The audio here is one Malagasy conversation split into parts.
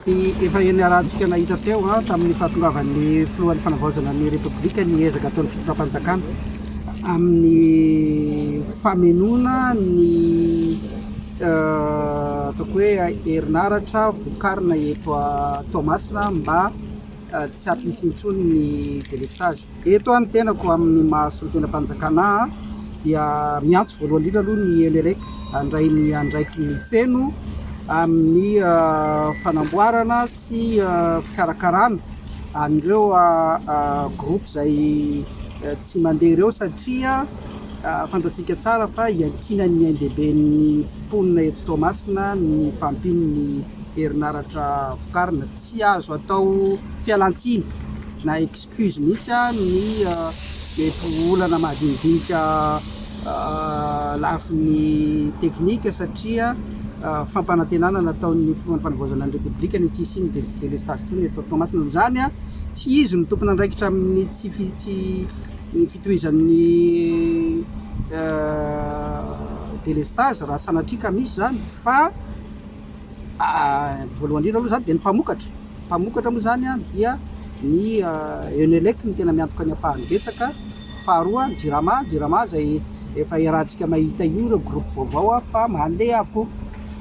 Efa niarahantsika nahita teo tamin'ny fahatongavan'ny filohan'ny fanavaozana ny Repoblika ny ezaka ataon'ny fitondram-panjakana amin'ny famenoana ny ataoko hoe herinaratra vokarina eto Toamasina mba tsy hampisy intsony ny délestage. Eto ny tenako amin'ny maha solontenam-panjakana ahy dia miantso voalohany indrindra aloha ny Enelec handray ny andraikiny feno amin'ny fanamboarana sy fikarakarana an'ireo groupe izay tsy mandeha ireo satria fantatsika tsara fa iankinan'ny ain-dehiben'ny mponina eto Toamasina ny fahampian'ny herinaratra vokarina. Tsy azo atao fialantsiny na excuse mihitsy ny mety ho olana madinidinika lafiny teknika satria fampanantenana nataon'ny filohan'ny fanavaozana ny Repoblika ny tsy hisian'ny délestage intsony eto Toamasina. Noho izany, tsy izy no tompon'andraikitra amin'ny tsy tsy ny fitohizan'ny délestage raha sanatria ka misy izany fa Voalohany indrindra aloha izany dia ny mpamokatra, mpamokatra moa izany dia ny Enelec no tena miantoka ny ampahany betsaka, faharoa ny Jirama, Jirama izay efa iarahantsika mahita io ireo groupe vaovao fa mandeha avokoa,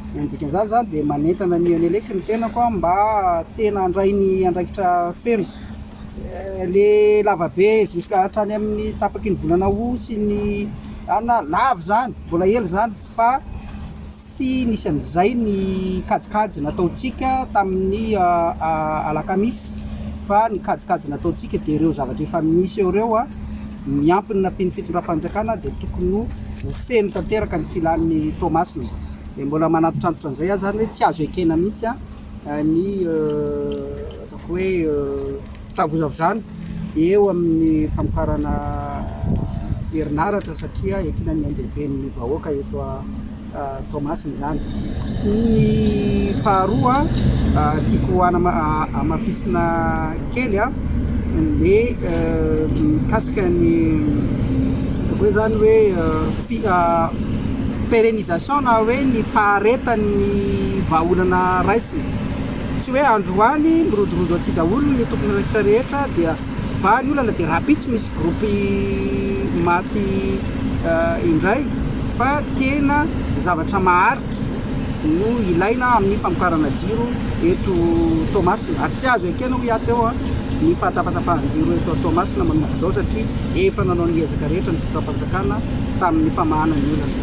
ny dikan'izany izany dia manentana ny Enelec ny tenako mba tena handray ny andraikitra feno, le lavabe jusqu'à hatrany amin'ny tapaky ny volana août sy ny anona lava izany, mbola ela izany. fa tsy nisy an'izay ny kajikajy nataontsika tamin'ny alakamisy fa ny kajikajy nataontsika dia ireo zavatra efa misy eo ireo miampy ny nampian'ny fitondram-panjakana dia tokony ho feno tanteraka ny filan'ny Toamasina. Dia mbola manantitrantitra an'izay aho izany hoe tsy azo ekena mihitsy ny ataoko hoe fitavozavozana eo amin'ny famokarana herinaratra satria iankinan'ny ain-dehiben'ny vahoaka eto Toamasina izany. Ny faharoa tiako hamafisina kely ny mikasika ny ataoko hoe zany hoe pérennisation na hoe ny faharetan'ny vahaolana raisina. Tsy hoe androany mirodorodo aty daholo ny tompon'andraikitra rehetra dia vaha ny olana dia rahampitso misy groupe maty indray fa tena zavatra maharitra no ilaina amin'ny famokarana jiro eto Toamasina ary tsy azo ekena hoy aho teo ny fahatapatapahan-jiro eto Toamasina manomboka izao satria efa nanao ny ezaka rehetra ny fitondram-panjakana tamin'ny famahana ny olana.